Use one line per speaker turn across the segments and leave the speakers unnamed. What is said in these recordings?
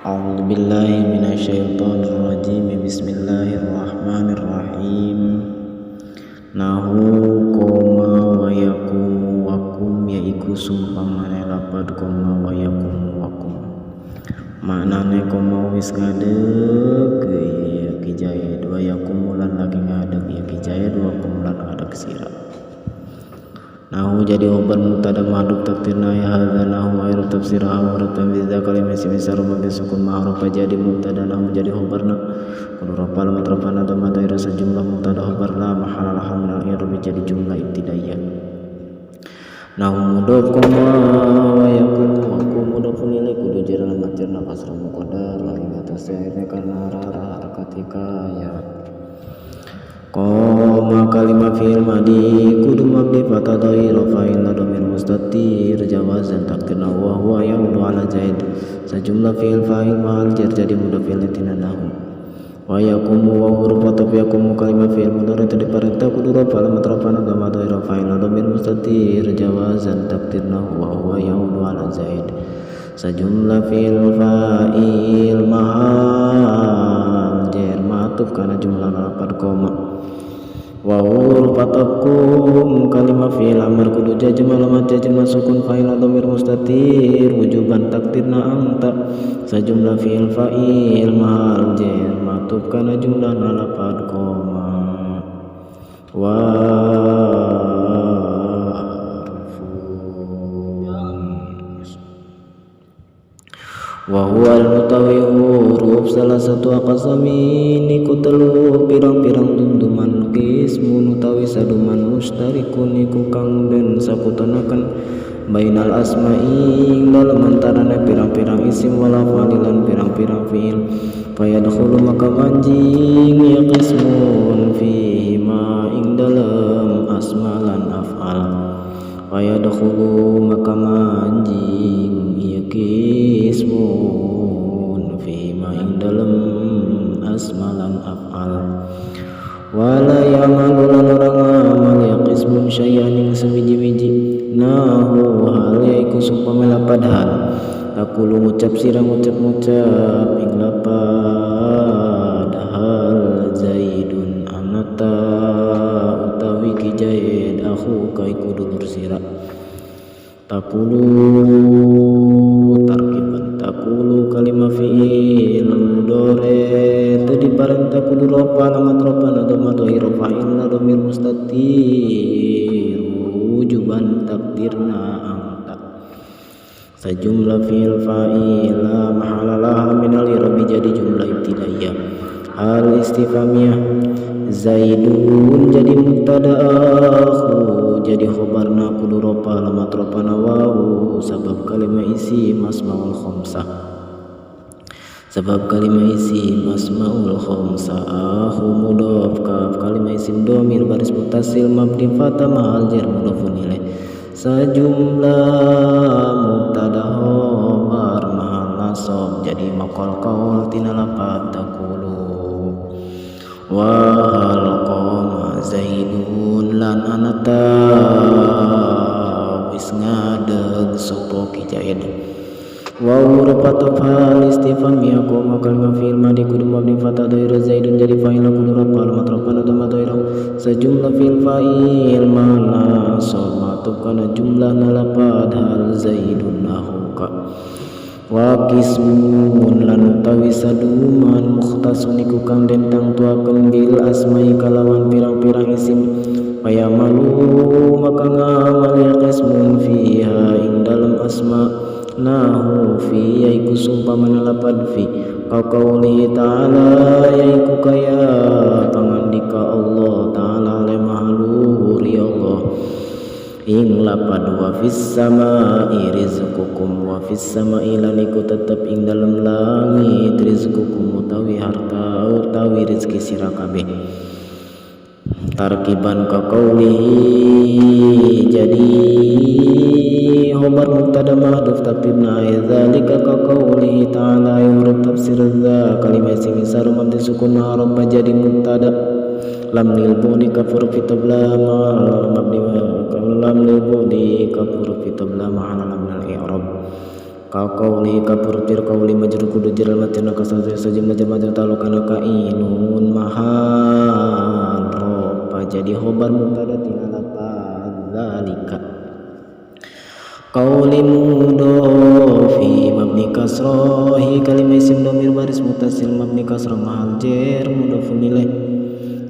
A'udzu billahi minasyaitonir rajim. Bismillahirrahmanirrahim. Nahu koma wa yaqumu wa kum yaiku sumpamane lapad koma wa yaqumu wa kum. Maknane koma wis ngadeg ya Ki Zaid, wa yaqumu lan lagi ngadeg ya Ki Zaid, wa kum lan ngadeg sira. Nahu jadi khobar mubtada mahdhuf takdirna ya hadza nahu air tafsir huruf tamyiz kalimat isim isar mabni sukun ma'ruf jadi mubtada nahu jadi khobarna kudu rafal mutrafana dhamma dairah sejumlah mubtada khobar la mahala laha minal i'rab jadi jumlah ibtidaiyah. Nahu mudhof koma wa yaqumu wa kum mudhofun ilaih kudu jar alamat jarna kasrah muqaddar la ing atas akhirnya karena arah harakat hikayat. Koma kalimah fi'il madi kudu mabni fatah dhair fa'il dhamir mustatir jawazan takdirna wa huwa ya'udu ala zaid sejumlah fi'il fa'il mahal jar jadi mudhof ilaih tina nahu. Wa yaqumu wa huruf ataf yaqumu kalimah fi'il mudhari tadi parentah kudu rafa alamat rafana dhamma dhair fa'il dhamir mustatir jawazan takdirna wa huwa ya'udu ala zaid sejumlah fi'il fa'il mahal jar matuf kana jumlah lapad koma. Wa huruf atafkum kalimah fi'il amr kudu jazm alamat jazm sukun fa'il dhamir mustatir wujuban takdirna anta sejumlah fi'il fa'il mahal jar matuf kana jumlah lapad koma. Wa wa huwa al-mutawi huruf salah satu aqsami niku telu pirang-pirang dumduman kismun utawi saduman mustarikun iku kang den sakutonaken bainal asma'i dalem antarane pirang-pirang isim wal af'ali lan pirang-pirang fi'il fayadkhulu maka manjing ya qismun fihi ma ing dalem asma lan af'al fayadkhulu maka manjing ya qismun fihi ma ing dalem asma lan af'al wala ya'malu lan ora ngamal ya qismun syai'an ing sawiji-wiji nahu hal yaiku sumpama lapad hal taqulu ngucap sira ngucap-ngucap ing lapad hal zaidun anata utawi Ki Zaid akhu ka iku dulur sira. Taqulu tarkiban taqulu kalimah fi'il mudhari tadi parentah kudu rafa alamat rafa dhamma dhair fa'il dhamir mustatir wujuban takdirna anta sejumlah fi'il fa'il la mahala laha minal i'rab jadi jumlah ibtidaiyah. Hal istifhamiyah zaidun jadi mubtada akhu jadi khobarna kudu rafa alamat rafana wawu sabab kalimah isim asmaul khamsah sabab kalimah isim asmaul khamsah akhu mudhof kaf kalimah isim dhamir baris muttasil mabni fatah mahal jar mudhofun ilaih sejumlah mubtada khobar mahal nasab jadi maqal qaul tina lapad taqulu. Wa hal qama zaidun lan anata wis ngadeg sapa Ki Zaid. Wa huruf ataf hal istifham ya qoma kalimah fi'il madi kudu mabni fatah dhair zaidun jadi fa'il kudu rafa alamat rafana dhamma dhair sejumlah fi'il fa'il mana nasab matuf kana jumlah lapad hal zaidun akhuka. Wa qismun lan utawi saduman mukhtasun iku kang den tangtuaken bil asma'i kalawan pirang-pirang isim fayamalu maka ngamal ya qismun fiha ing dalem asma nahu fi yaiku sumpamana lapad fi ka qauli ta'ala yaiku kaya pangandika Allah ta'ala ale maha luhur ya Allah ing lapad wa fis sama'i rizqukum wa fis sama'i lan iku tetep ing dalem langit rizqukum utawi harta utawi rezeki sira kabeh. Tarkiban ka qaulihi jadi khobar mubtada mahdhuf takdirna dzalika ka qaulihi ta'ala huruf tafsir dza kalimah isim isar mabni sukun huruf jadi mubtada lam lil bu'di ka huruf tabla mabni lam lil bu'di ka huruf tabla ma'ana lam al i'rab. Ka qauli ka huruf jar qauli majrur kudu jar matirna kasra sajumlah jar majrur ta'alluqana kainun mahal rofa jadi khobar mubtada tina lapad zalika. Qauli mudhofi mabni kasrohi kalimah isim dhamir baris muttasil mabni kasroh mahal jer mudhofun ilaih.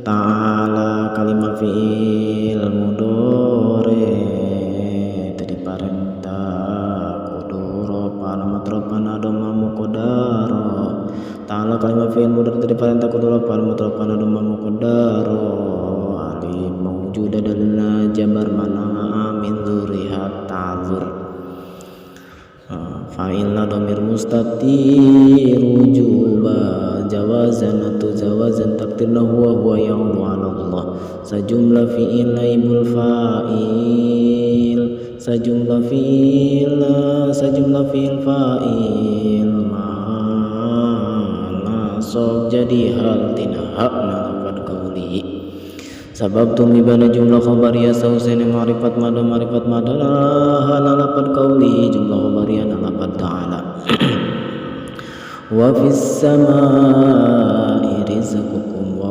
Ta'ala kalimah fi'il mudhari tadi parentah kudu rofa alamat rofana dhamma muqaddara. Ta'ala kalimah fi'il mudhari tadi parentah kudu rofa alamat rofana dhamma muqaddara. Alif mawjuda dalilna jabar mana min dzurihat ta'dzur. Fa'ilna dhamir mustatir wujuba jawazan atau jawazan takdirna huwa huwa ya'udu 'ala Allah. Sajumlah fi'il naibul fa'il sajumlah fi'il sajumlah fi'il fa'il mana sob jadi hal tina hakna lafad qauli. Sabab tumibana jumlah khabariyah sausene ma'rifat mada ma'rifat mada hala lafad qauli jumlah khabariyah lafad ta'ala. Wa fis samaa'i rizqukum wa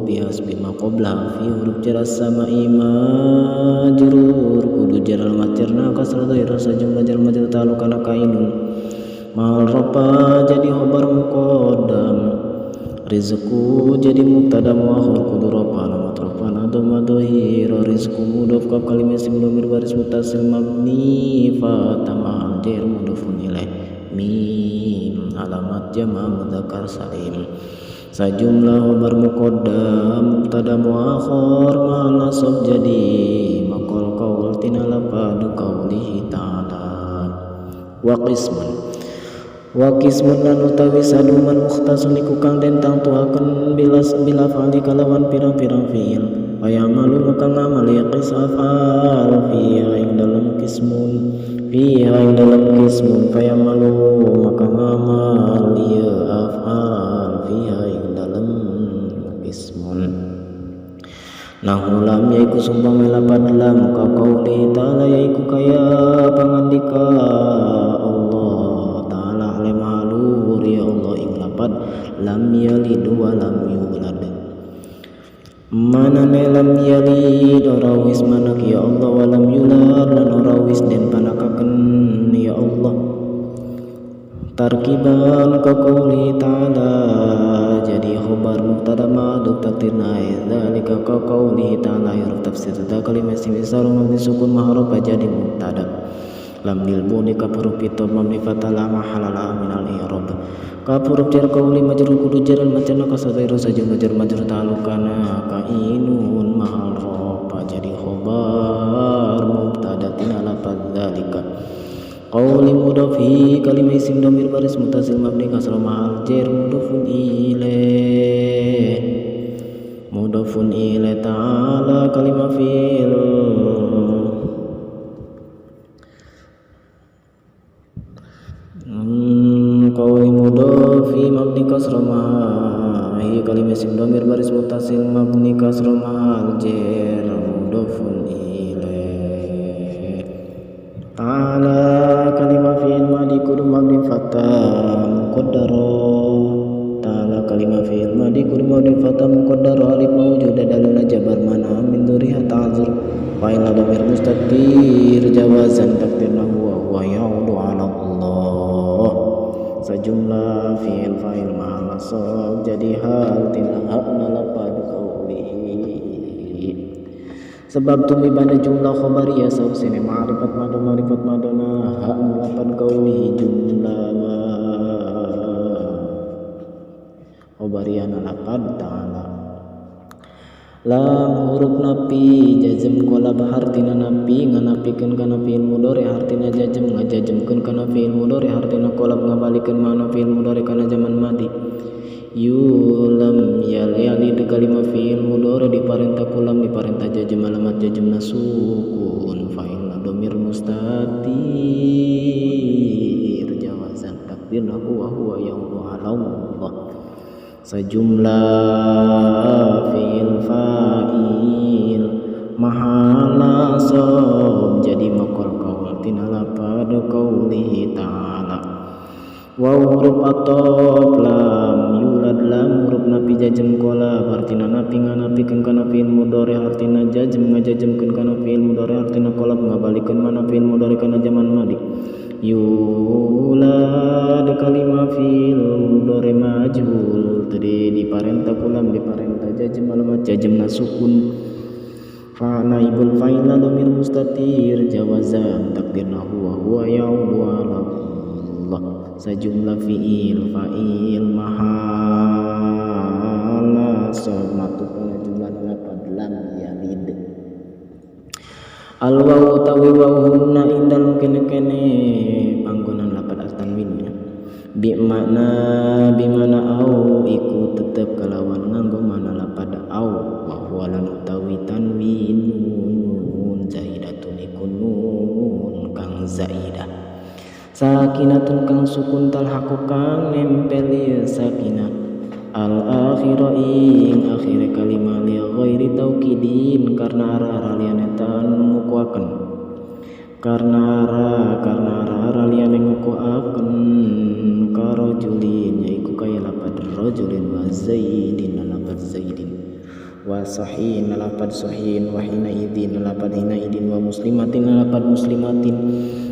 bihasbi ma qabla fi huruf jar as-sama'i majrur kudu jar al-matirna kasra dhaira sajumlah jar majrur ta'alluqana kainun mal rafa jadi khabar muqaddam rizqu jadi mubtada muakhir kudu rafa alamat rafana dhamma dhahira rizqu mudhof kaf kalimah isim dhamir baris muttasil mabni fa mahal jar mudhofun ilaih mim alamat jama mudzakkar salim. Sajumlah khabar muqaddam mubtada muakhir mahal nasab jadi maqal qaul tina lapad qaulihi ta'ala. Wa qismun wa qismun lan utawi saduman mukhtasun iku kang den tangtuaken bila fa'li kalawan pirang-pirang fi'il fayamalu maka ngamali qis af'al fiha ing dalem qismun fiha ing dalem qismun fayamalu maka ngamal ya af'al fiha ing dalem qismun. Nahu lam yaiku sumpah melapad lam ka qauli ta'ala yaiku kaya pangandika Allah ta'ala maluhur ya Allah ing lapad lam yalid wa lam yulad. Manane lam yalid ora wis manak ya Allah wa lam yulad lan ora wis den panakaken ya Allah. Tarkiban ka qauli ta'ala jadi khabar mubtada ma'duf takdirna dzalika ka qauli ta'ala huruf tafsir da kalimat isim isar mabni sukun mahruf jadi mubtada. Lam lil buni ka huruf itu mabni fathah la mahala la minal i'rab. Ka huruf jar qauli majrur kudu jar al majrur kasra sajumlah jar majrur ta'alluqana kainun mahal rafa jadi khabar mubtada tina lafaz dzalika. Qauli mudhofi kalimah isim dhamir baris muttasil mabni kasra mahal jar mudhofun ilaih mudhofun ilaih ta'ala kalimah fi'il qauli mudhofi mabni kasra mahal kalimah isim dhamir baris muttasil mabni kasra mahal jar mudhofun ilaih ta'ala kalimah fi'il madi kudu mabni fathah muqaddara. Ta'ala kalimah fi'il madi kudu mabni fathah muqaddara alif mawjuda dalilna jabar mana min dzuriha ta'dzur fa'il dhamir mustatir jawazan takdirna huwa huwa ya'udu 'ala Allah. Sajumlah fi'il fa'il mahal nasab jadi hal tina hakna lapad qaulihi. Sebab tumibana jumlah khabariyah sausene ma'rifat madu ma'rifat madana hakna lapad qaulihi jumlah khabariyah lapad ta'ala. Lam huruf napi jazm kolab hartina napi nganapikeun kana fi'il mudhari hartina jazm ngajazmkeun kana fi'il mudhari hartina kolab ngabalikeun mana fi'il mudhari kana zaman madi. Yulam yal yalid kalimah fi'il mudhari diparentah kulam diparentah jazm alamat jazmna sukun fa'il dhamir mustatir jawazan takdirna huwa huwa ya'udu 'ala Allah. Sejumlah fi'il fa'il mahal nasab jadi maqal qaul tina lapad qaulihi ta'ala. Waw huruf ataf lam yulad lam huruf napi jajem qala artina napi nganapikeun kana fi'il mudhari artina jazm ngajazmkeun kana fi'il mudhari artina qalab ngabalikeun mana fi'il mudhari kana zaman madi. Yulad kalima fi'il mudhari majhul tadi diparentah kulam diparentah jazm alamat jazmna sukun fa naibul fa'il dhamir mustatir jawazan takdirna huwa huwa ya'udu ala Allah sajumlah fi'il fa'il mahal nasab matupana jumlah lapad lam yalid. Al wawu tawi wawu hunna indal kene-kene panggonan lapad at-tanwin ya. Bi makna bi mana au iku tetep kalawan nganggo mana lapad au wa huwa lan utawi tanwin nun zaidatun iku nun kang zaidah sakinatun kang sukun talhaqu kang nempel sakinah al akhira ing akhir kalimah li ghairi taukidin karena arah-arah liyane tan ngukuaken karena arah-arah liyane ngukuaken karajulin yaiku kaya lapad rajulin wa zaidin lapad zaidin wa sahin lapad sahin wa hina idin lapad hina idin wa muslimatin lapad muslimatin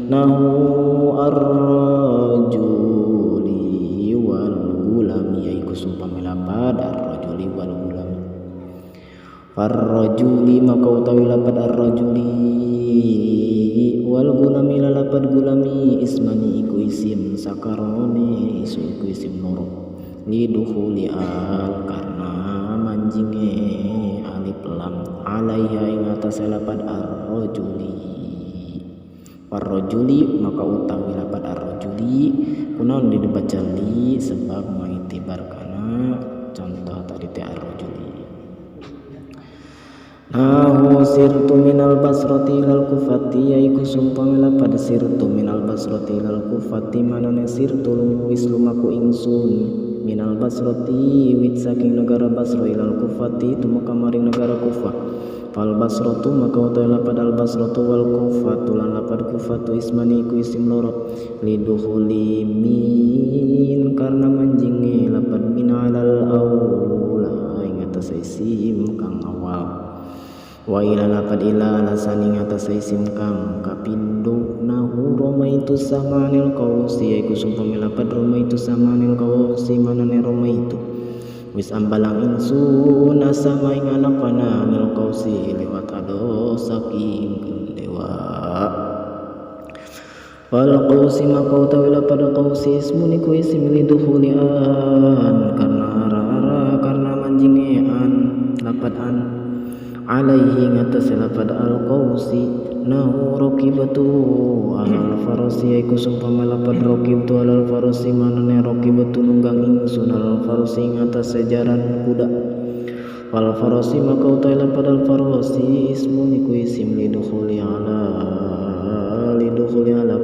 nahu ar-rajuli wal gulami yaiku sumpama lapad ar-rajuli wal gulami. Farrajuli maka utawi lapad ar-rajuli wal gulami lapad gulami ismani iku isim sakarone isu iku isim loro lidukhuli al karena manjinge alif lam alaiha ing atase lapad ar-rajuli. Farrajuli maka utawi lapad ar-rajuli kunaon dibaca li sebab maitibar kana contoh tadi teh ar-rajuli. Nahu sirtu minal basrati ilal kufati yaiku sumpama lapad sirtu minal basrati ilal kufati manane sirtu wis lumaku ingsun minal basrati wit saking negara Basra ilal kufati tumeka maring negara Kufah. Fal basratu maka utawi lapad al basratu wal kufatu lan lapad kufatu ismani iku isim loro lidukhuli min karena manjinge lapad min alal aula ing atase isim kang awal wa ila lapad ila alasan ing atase isim kang kapindo nahu romaitu samanil qausi yaiku sumpama lapad romaitu samanil qausi manane romaitu wis ambalang ingsun asama ing anak panah nil qausi lewat ado saking dewa. Fal qausi maka utawi lapad qausi ismun iku isim lidukhuli an karena arah-arah karena manjinge an lapad an alaihi ngatas lapad al qausi nahu raqibatu alal farasi yaiku sumpama lapad raqibtu alal farasi manane raqibatu nunggang ingsun alal farasi ngatas jaran kuda. Fal farasi maka utawi lapad al farasi ismun iku isim lidukhuli ala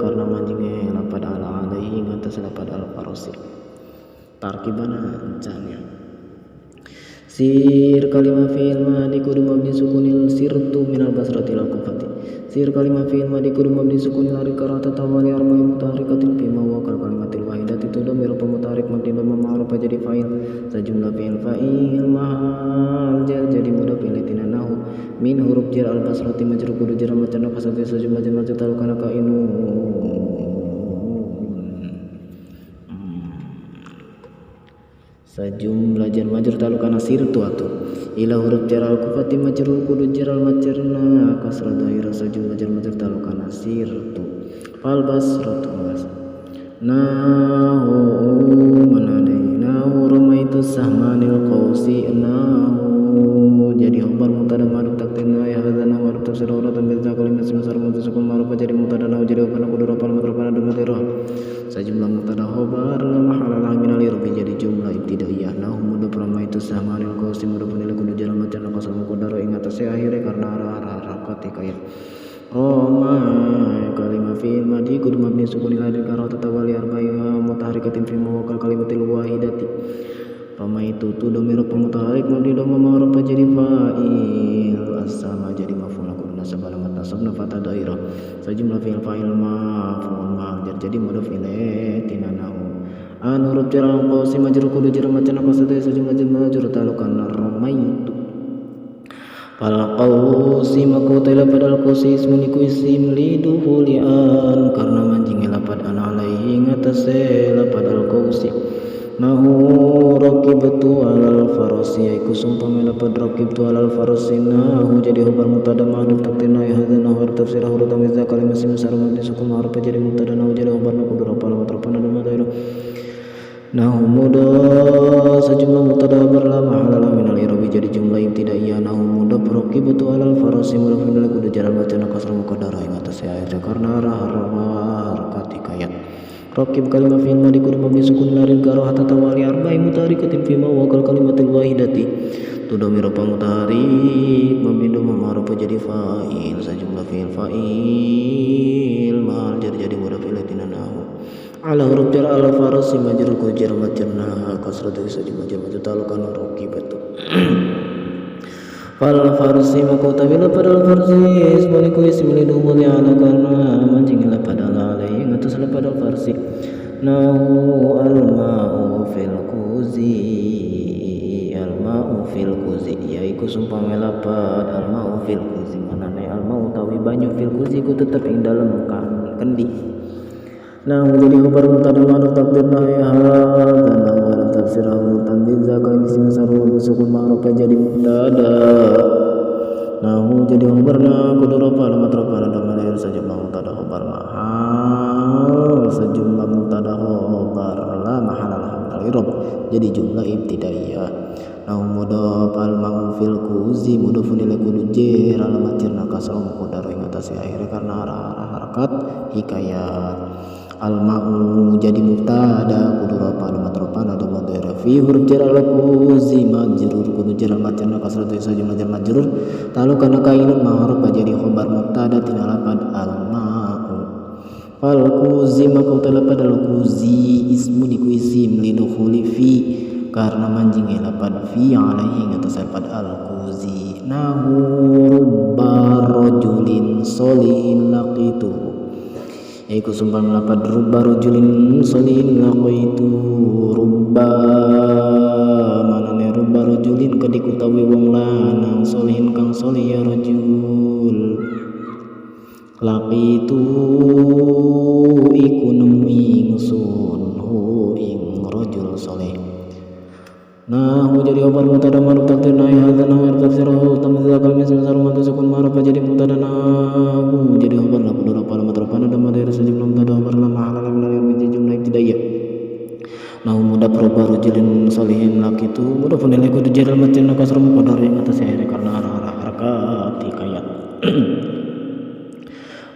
karena manjinge lapad ala alaihi ngatas lapad al farasi tarkibana encannya. Sir kalimah fi'il madi kudu mabni sukunil sirtu minal basrati ilal kufati. Sir kalimah fi'il madi kudu mabni sukunil hari karata tawali arba'i mutaharikatin fi ma wakal kalimatil wahidati tudamiru pemutaharik mabni dhamma ma'ruf jadi fa'il sajumlah fi'il fa'il mahal jar jadi mudhaf ilaih tina nahu min huruf jar al basrati majrur kudu jar macana kasati sajumlah jar majrur talukana kainu sajumlah jar majrur talukana sirtu atuh ila huruf jar al kufati majrur kudu jar al majrna kasra dairah sajumlah jar majrur talukana sirtu fal basratu mas nahu manadainahu ramaitu sahmanil qausi nahu jadi khabar mubtada ma'ruf takdirna ya hadzana ma'ruf tafsir uratan bil kalimat simsar mutasakun ma'ruf jadi mubtada nahu jadi khabar kudu rafal matrafana dumatirah sajumlah mubtada khabar la mahala minal irbi jadi jumlah ibtidaiyah nahu mudhaf ramaitu sahmanil qausi mudhaf ilaih kudu jar macan qasam muqaddar ing atase akhire karena arah-arah harakat kaya Roma kalimah fi'il madi kudu mabni sukun ila karena tatawali arba'i mutaharikatin fi mawaqal kalimatil wahidati. Ramaitu tu dhamir mutaharrik mabni dhamma ma'ruf jadi fa'il as-sama jadi maf'ul kudu nasab alamat nasabna fatah dairah sejumlah fi'il fa'il maf'ul ma'al jar jadi mudhaf ilaih tina nahu an huruf jar al qausi majrur kudu jar macan qasada sejumlah jumlah majrur talukan ramaitu fal qausi maka pada al qausi ismun iku isim liduhuli an karena manjinge lapad an alaihi ngatasé lapad al qausi nahu raqibtu alal farasi iku sumpama lapad raqibtu alal farasi nahu jadi khabar mubtada ma'ruf takdirna ya hadza nahu tafsir huruf tamyiz kalimat isim sarf mabni sukun ma'ruf jadi mubtada nahu jadi khabar kudu rafa alamat rafa dhamma dairah nahu mudhaf sejumlah mubtada khabar la mahala min al-i'rab jadi jumlah ibtidaiyah nahu mudhaf raqibtu alal farasi mudhaf ilaih kudu jalan bacana kasrah muqaddarah ing atase ayat karena arah harakat hikayat Raqib kalimah fi'il madi kudu mabni sukun larin karohata tawali arba'i mutaharrikatin fi ma waqal kalimatil wahidati tu dhamir rafa mutaharrik mabni dhamma ma'ruf jadi fa'il sejumlah fi'il fa'il ma'al jar jadi mudhaf ilaih tina nahu ala huruf jar al farasi majrur ku jar majrna kasrah sejumlah jar majrur talukan raqibatu fal farsi maka utawi lapad al farsi ismun iku ism liduhuli ala karena manjing lapad ala alaihi ngatus lapad al farsi nahu al ma'u fil kuzi al ma'u fil kuzi yaiku sumpama lapad al ma'u fil kuzi manane al ma'u utawi banyu fil kuzi ku tetep ing dalem kendi nahu jadi khabar mubtada ma'ruf takdirna ya hadza nahu harf tafsirahu tamyiz kalimat isim sarf sukun ma'ruf jadi mubtada nahu jadi khabarna kudu rafa alamat rafa dhamma dair sejumlah mubtada khabar mahal sejumlah mubtada khabar la mahala lahu min al-i'rab jadi jumlah ibtidaiyah nahu mudhaf al ma'u fil kuzi mudhafun ilaih kudu jer alamat jarna kasrah muqaddar ing atase akhir karena arah harakat hikayat al ma'u jadi mubtada kudu rafa alamat rafa dhamma dair fi huruf jar al kuzi majrur kudu jar alamat jarna kasrah sejumlah jar majrur talu kana kainun ma'ruf jadi khabar mubtada tina lapad al ma'u fal kuzi maka lapad al kuzi ismun iku isim lidukhuli fi karena manjinge lapad fi alaihi ngatas lapad al kuzi nahu rubba rajulin solihin laqitu iku sumpah melapad rubba rajulin solihin laqitu rubba manane rubba rajulin kedik utawi wong lanang solihin kang solih ya rajul laqitu iku nemu ingsun hu ing rajul soleh nahu jadi khabar mubtada ma'ruf takdir nahi hadza nahu tafsirahu tamyiz kalimat isim sarf mabni sukun ma'ruf jadi mubtada nahu jadi khabar la kudu rafa alamat rafa dhamma dair sejumlah mubtada khabar la mahala lahu min al-i'rab jumlah ibtidaiyah nahu mudhaf rubba rajulin solihin laqitu mudhafun ilaih kudu jar al-majrur kasrah muqaddar ing atase akhir karena arah harakat hikayat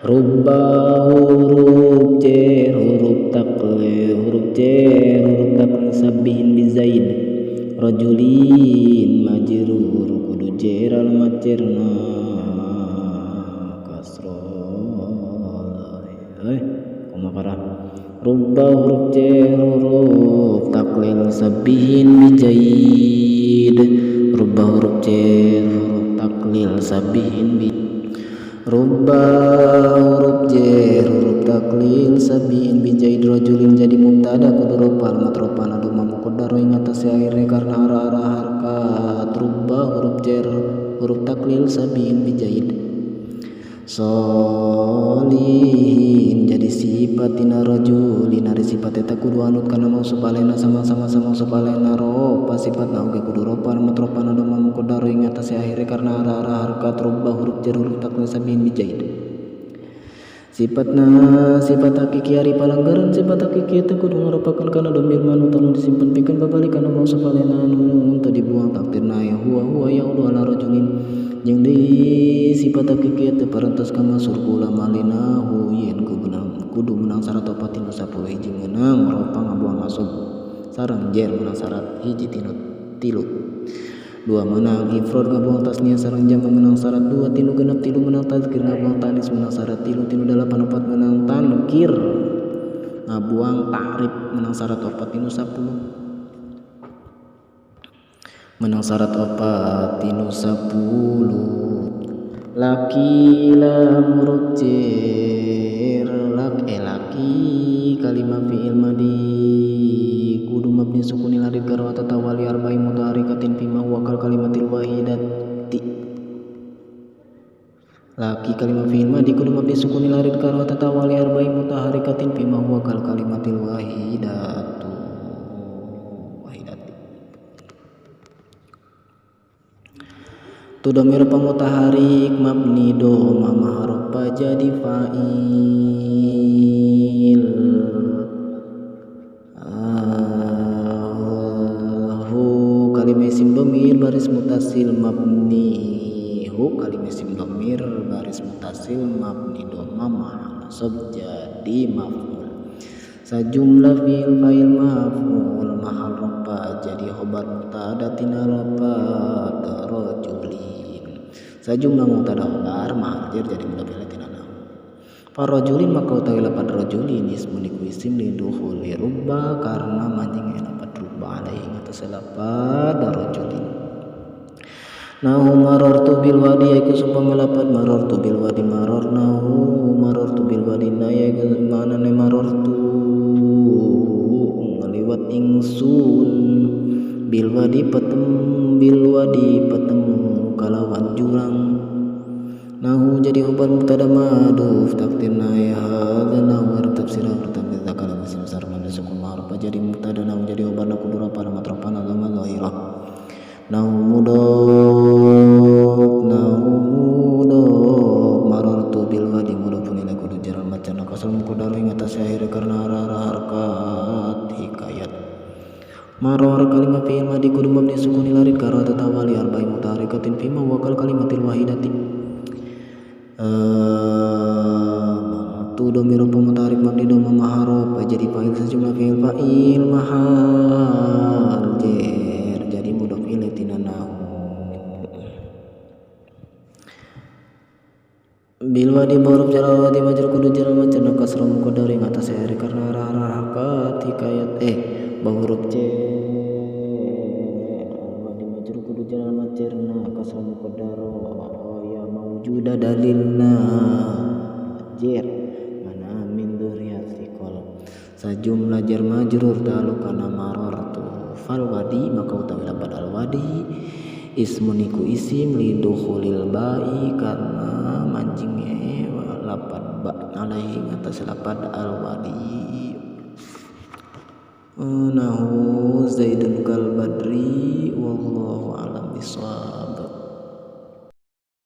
rubba huruf jar huruf taqlil huruf jar huruf taqlil sabbihin bizaid rajulin majrur kudu jar al majrna kasrah koma parah rubba huruf jar huruf taqlil sabbihin bijaid rubba huruf jar huruf taqlil sabbihin bi rubba huruf jar huruf taqlil sabbihin bijaid rajulin jadi mubtada kudu rafa alamat rafa dhamma muqaddar ing atase akhirnya karena arah-arah harakat rubba huruf jar huruf taqlil sabbihin bijaid solihin jadi sifat tina rajulin ari sifat eta kudu anut kana mausuf alaina sama-sama sama mausuf alaina rofa sifatna oge kudu rofa alamat rafa dhamma muqaddar ing atase akhirnya karena arah-arah harakat rubba huruf jar huruf taqlil sabbihin bijaid sifatna sifat hakiki ari palanggaran sifat hakiki eta kudu ngarupakeun kana dhamir manu tanu disimpen pikeun babalik kana mausuf alaina anu teu dibuang takdirna ya huwa huwa ya'udu ala rajulin jeung deui sifat hakiki eta parantos ka masur kula malinahu yen kudu menang syarat opat tinu 10 hiji meunang ropa ngabuang nasab sareng jer menang syarat hiji tinu 3 dua menang ifrad ngabuang tasniah sareng jama menang syarat 2 tinu genep 3 menang tazkir ngabuang tanis menang syarat 3 tinu 8 4 menang tankir ngabuang ta'rif menang syarat 4 tinu 10. Menang syarat opat tinu 10 laki lam huruf jer lak laki kalimah fi'il madi kudu mabni sukuni larid karwa tatawali arba'i mutaharikatin fima huwa kal kalimatil wahidati laki kalimah fi'il madi kudu mabni sukuni larid karwa tatawali arba'i mutaharikatin fima huwa kal kalimatil wahidatu wahidati tu domir pamutaharik mabni doma maharopa jadi fa'il hu kalimah isim domir baris mutasil mabni hu kalimah isim domir baris mutasil mabni doma mahal nasab jadi maf'ul sajumlah fi'il fa'il maf'ul mahal ropa jadi khobar mubtada tina lapat rajulin sajumlah mubtada khobar mahal jar jadi mudhof ilaih tina nahu farajulin maka utawi lapat rajulin ismun iku isim lidukhuli rubba karena manjing lapat rubba alaihi ngatas lapat rajulin nahu marartu bil wadi yaiku sumpama lapat marartu bil wadi maror nahu marartu bil wadi na yaiku maknane marartu ngaliwat ingsun bil wadi petem bil wadi petemu kalawan jurang nahu jadi khabar mubtada ma'ruf takdirna ya hadza nahu tafsir tafsir kalam isim sar man sukun ma'ruf jadi mubtada nahu jadi khabar kudu rafa matrafana dhamma zahirah nahu mudhof marartu bil wadi mudhofun ilaih kudu jaral macana kasal muqaddar ing atas akhir karena arah harkat hikayat maror kalimah fi'il madi kudu mabni sukuni larid karo tatawali arba'i mutaharikatin fima wa kal kalimatil wahidati tu domir pemutaharik mabni doma maharof jadi fa'il sejumlah fi'il fa'il mahal jer jadi mudhof ilaih tina nahu bil wadi huruf jar wadi majrur kudu jar macana kasra muqaddar ing atas akhir karena arah harkat hikayat huruf c wadi majrur kudu jar macerna kasra muqaddar ya maujuda dalilna jer mana min dzurriyyat thiqal sajumlah jar majrur ta'alluq kana marartu fal wadi maka utawi lapat al wadi ismun iku isim lidukhulil ba'i karena mancingnya lapat ba alaihi ngatas lapat al wadi nahu zaidun kal badri wallahu alam bisawab.